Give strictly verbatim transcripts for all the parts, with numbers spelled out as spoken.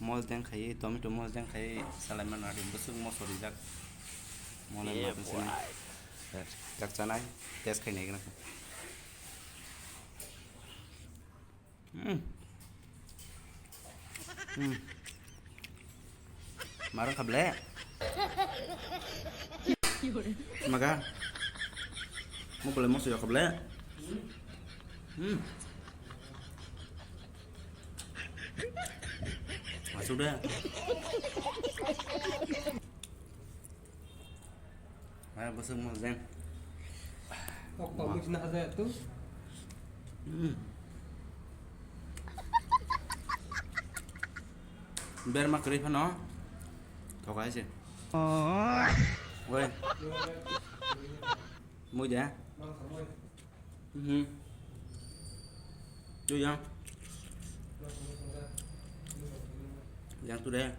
Mosdeng khai, tomato mosdeng khai, salai mano adi bwswk moso rijak. Mole ma bwswk nai. Kak chanai, test khai nai gana. Hmm. Hmm. Maro khable. Maga. Mo bole moso ya khable. Hmm. Masuk deh. Hai, bwswk mosdeng. Kok kok mui sina haja tu. Hmm. Berma kwrwi phano. Thokai se. Oi. Mui de. Mhm. Tu yang. Yang tu deh.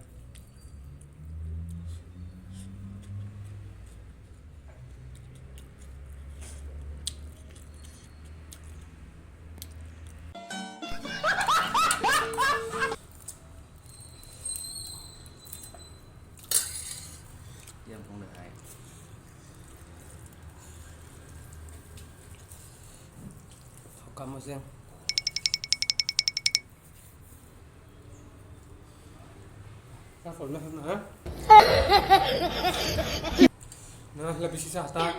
Yang pung deh hai. Kamu sih. Apa lah na? Na, lebih sisa hasta.